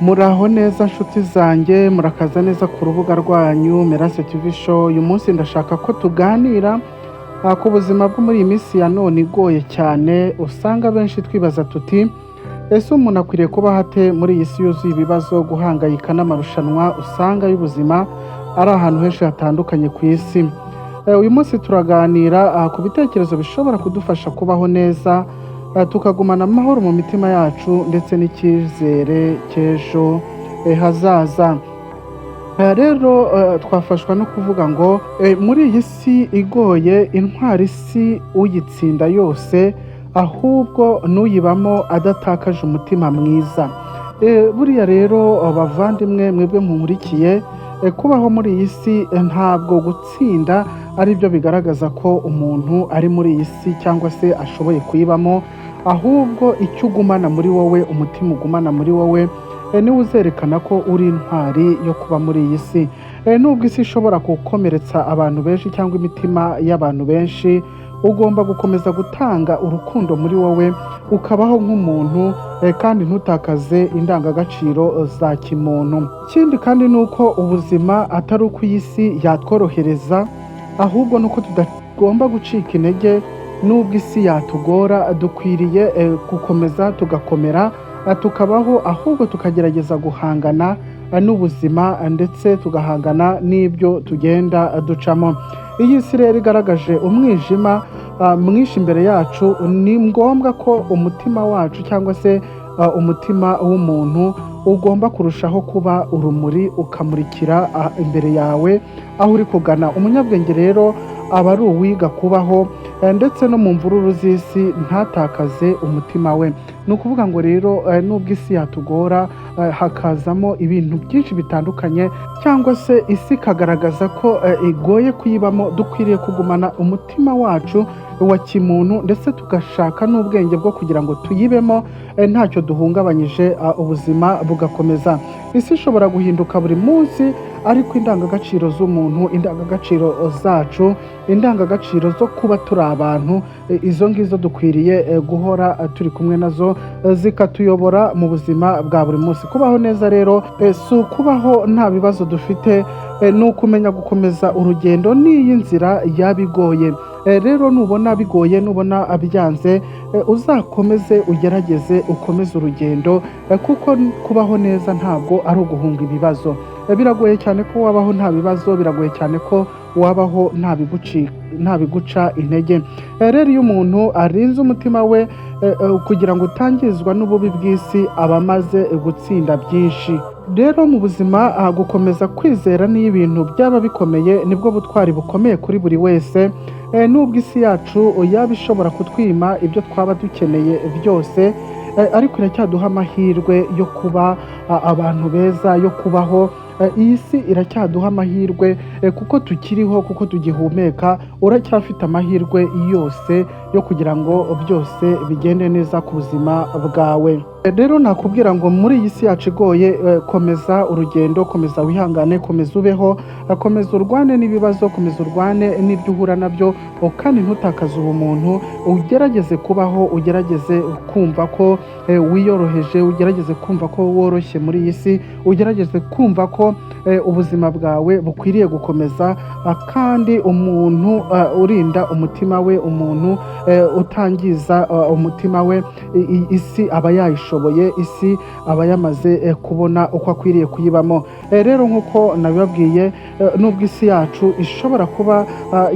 Muraho neza nshuti zanjye, murakaza neza ku rubuga rwanyu Merase TV Show. Uyu munsi ndashaka ko tuganira ku buzima bwo muri iyi minsi ya none igoye cyane. Usanga benshi twibaza tuti: "Ese umuntu akwiriye kubaho ate muri iyi si yuzuye ibibazo, guhangayika n'amarushanwa usanga y'ubuzima ari ahantu henshi hatandukanye ku isi?" Uyu munsi turaganira ku bitekerezo bishobora kudufasha kubaho neza, tukagumana amahoro mu mitima yacu ndetse n'icyizere cy'ejo hazaza. Rero twafashwa no kuvuga ngo muri iyi si igoye, intwari si uyitsinda yose, ahubwo n'uyibamo adatakaje umutima mwiza. Buriya rero bavandimwe, mwebwe munkurikiye, kubaho muri iyi si ntabwo gutsinda ari byo bigaragaza ko umuntu ari muri iyi si cyangwa se ashoboye kuyibamo, ahubwo icyo ugumana muri wowe, umutima ugumana muri wowe, niwe uzerekana ko uri intwari yo kuba muri iyi si. Nubwo isi ishobora gukomeretsa abantu benshi cyangwa imitima y'abantu benshi, ugomba gukomeza gutanga urukundo muri wowe, ukabaho nk'umuntu kandi ntutakaze indangagaciro za kimuntu. Ikindi kandi ni uko ubuzima atari uko iyi si yatworohereza, ahubwo ni uko tutagomba gucika intege. Nubwo isi yatugora, dukwiriye gukomeza tugakomera, tukabaho, ahubwo tukagerageza guhangana n'ubuzima ndetse tugahangana n'ibyo tugenda ducamo. Iyi si rero igaragaje umwijima mwinshi imbere yacu, ni ngombwa ko umutima wacu cyangwa se umutima w'umuntu ugomba kurushaho kuba urumuri, ukamurikira imbere yawe aho uri kugana. Umunyabwenge rero aba ari uwiga kubaho ndetse no mu mvururu z'isi ntatakaze umutima we. Ni ukuvuga ngo rero nubwo isi yatugora, hakazamo ibintu byinshi bitandukanye, cyangwa se isi ikagaragaza ko igoye kuyibamo, dukwiriye kugumana umutima wacu wa kimuntu ndetse tugashaka n'ubwenge bwo kugira ngo tuyibemo ntacyo duhungabanyije, ubuzima bugakomeza. Isi ishobora guhinduka buri munsi, ariko indangagaciro z'umuntu, indangagaciro zacu, indangagaciro zo kuba turi abantu, izo ngizo dukwiriye guhora turi kumwe nazo, zikatuyobora mu buzima bwa buri munsi. Kubaho neza rero si ukubaho nta bibazo dufite, ni ukumenya gukomeza urugendo n'iyi nzira yaba igoye. Rero nubona bigoye, nubona byanze, uzakomeze ugerageze, ukomeze urugendo, kuko kubaho neza ntabwo ari uguhunga ibibazo. Biragoye cyane ko wabaho nta bibazo, biragoye cyane ko wabaho nta biguca intege. Rero iyo umuntu arinze umutima we kugira ngo utangizwa n'ububi bw'isi, aba amaze gutsinda byinshi. Rero mu buzima, gukomeza kwizera n'iyo ibintu byaba bikomeye nibwo butwari bukomeye kuri buri wese. Nubwo isi yacu yaba ishobora kutwima ibyo twaba dukeneye byose, ariko iracyaduha amahirwe yo kuba abantu beza, yo kubaho. Iyi si iracyaduha amahirwe kuko tukiriho, kuko tugihumeka. Uracyafite amahirwe yose yo kugira ngo byose bigende neza ku buzima bwawe. Rero nakubwira ngo muri iyi si yacu igoye, komeza urugendo, komeza wihangane, komeza ubeho, komeza urwane n'ibibazo, komeza urwane n'ibyo uhura nabyo, kandi ntutakaze ubumuntu. Ugerageze kubaho, ugerageze kumva ko wiyoroheje, ugerageze kumva ko woroshye muri iyi si, ugerageze kumva ko ubuzima bwawe bukwiriye gukomeza. Kandi umuntu urinda umutima we, umuntu utangiza umutima we, isi aba yayishoboye, isi aba yamaze kubona uko akwiriye kuyibamo. Rero nk'uko nabibabwiye, nubwo isi yacu ishobora kuba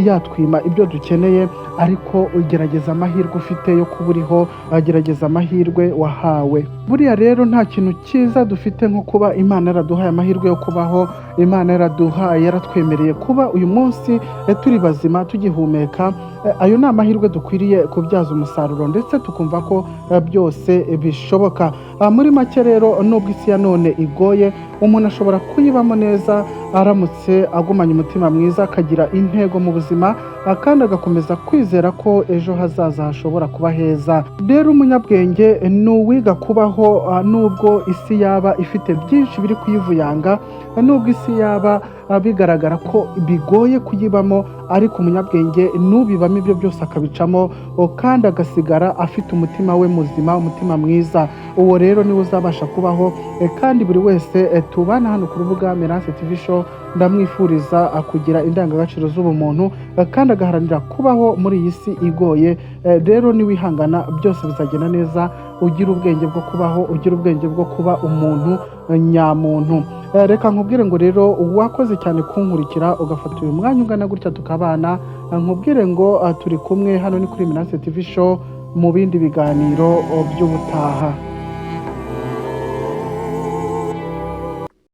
yatwima ibyo dukeneye, ariko ugerageza amahirwe ufite yo kuba uriho, gerageza amahirwe wahawe. Buriya rero nta kintu cyiza dufite nko kuba Imana yaraduhaye amahirwe yo kubaho, Imana yaraduhaye, yaratwemereye kuba uyu munsi turi bazima, tugihumeka. Ayo ni amahirwe dukwiriye kubyaza umusaruro ndetse tukumva ko byose bishoboka. Muri make rero, nubwo isi ya none igoye, umuntu ashobora kuyibamo neza aramutse agumanye umutima mwiza, akagira intego mu buzima, kandi agakomeza kwizera ko ejo hazaza hashobora kuba heza. Rero umunyabwenge ni uwiga kubaho nubwo isi yaba ifite byinshi biri kuyivuyanga, nubwo isi si yaba bigaragara ko bigoye kuyibamo, ariko umunyabwenge n'ubibamo ibyo byose akabicamo, kandi agasigara afite umutima we muzima, umutima mwiza. Uwo rero niwe uzabasha kubaho. Kandi buri wese tubana hano ku rubuga Merance TV Show, ndamwifuriza kugira indangagaciro z'ubumuntu, kandi agaharanira kubaho muri iyi si igoye. Rero niwihangana byose bizagenda neza, ugira ubwenge bwo kubaho, ugira ubwenge bwo kuba umuntu nyamuntu. Reka nkubwire ngo rero wakoze cyane kunkurikira, ugafata uyu mwanya ungana gutya tukabana. Nkubwire ngo turi kumwe hano ni kuri Mirase TV Show mu bindi biganiro by'ubutaha.